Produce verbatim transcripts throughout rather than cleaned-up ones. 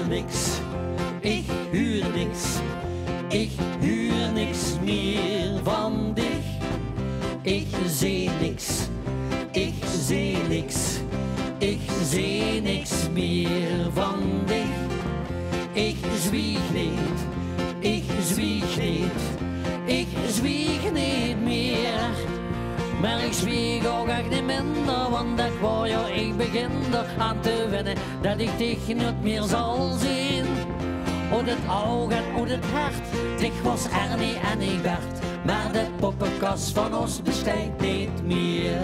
Niks, ich huur niks, ich huur niks mier van dich. Ich zeen niks, ich zeen niks, ich zeen niks mier van dich. Ich zwieg neet, ich zwieg neet, ich zwieg neet mier. Mer ich zwieg ouch ech neet minder, want ich woor, jao, ich begin d'r aan te winne det ich dich neet mier zal zeen. Oet 't oug en oet 't hert, dich waors Ernie en ich Bert, mer de poppekas van ós besteit neet mier.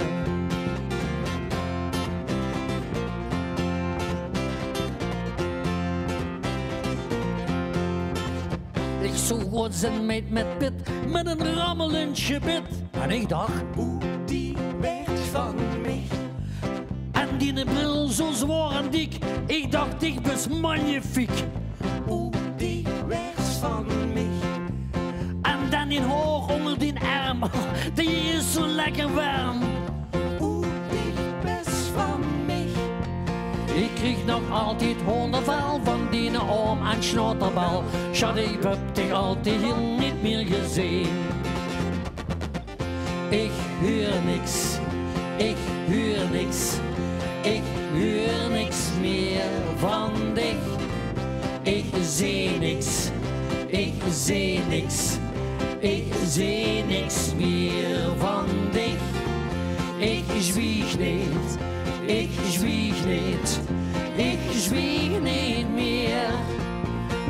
Ich zoog oets ein meid mit pit, mit ein rammelend gebit. En ich dach: oeh, die waert van mich. En diene bril zoe zwaor en dik, ich dach: dich bös magnifiek. Oeh, die waert van mich. En dan dien haor ónger dien erm, die is zoe lekker werm. Oeh, dich bös van mich. Ich krieg nog altied hoondervel van diene aom en sjnaoterbel. Sjat, ich höb dich al te hiel neet mier gezeen. Ich huur niks, ich huur niks, ich huur niks mier van dich. Ich zeen niks, ich zeen niks, ich zeen niks mier van dich. Ich zwieg neet, ich zwieg neet, ich zwieg neet mier.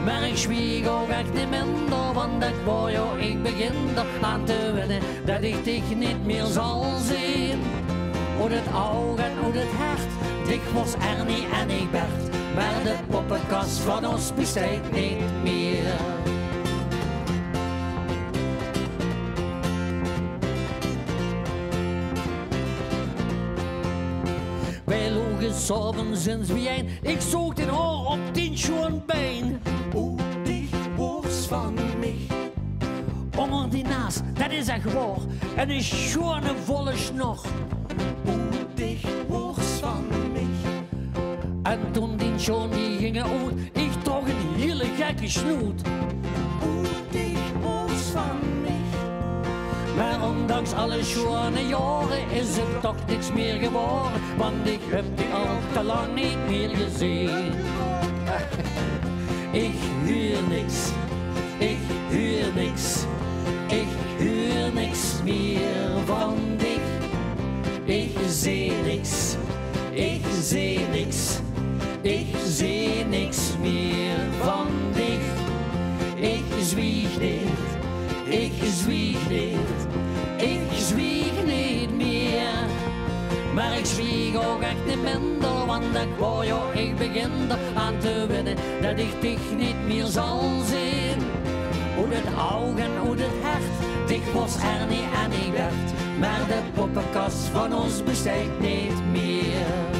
Mer ich zwieg ouch ech neet minder, want ich woor, jao, ich begin d'r aan te winne det ich dich neet mier zal zeen. Oet 't oug en oet 't hert, dich waors Ernie en ich Bert, mer de poppekas van ós besteit neet mier. Weej loge 's aoves ins biejein, ich zoog dien haor op dien sjoon bein. Oeh, dich waers van mich. Ónger die naas, det is ech waor, en ein sjoon volle snor. Oeh, dich waers van mich. En toen dien sjoon die ginge oet, ich trok ein hiele gekke snoet. Oeh, dich waers van mich. Mer óndanks alle sjoon jaore is 't toch niks mier gewaore, want ich höb dich al te lang neet mier gezeen. Ich huur niks, ich huur niks, ich huur niks mier van dich. Ich zeen niks, ich zeen niks, ich zeen niks mier van dich. Ich zwieg neet, ich zwieg neet, ich zwieg neet mier. Mer ich zwieg ouch ech neet minder, want ich woor, jao, ich begin d'r aan te winne det ich dich neet mier zal zeen. Oet 't oug en oet 't hert, dich waers Ernie en ich Bert, mer de poppekas van ós besteit neet mier.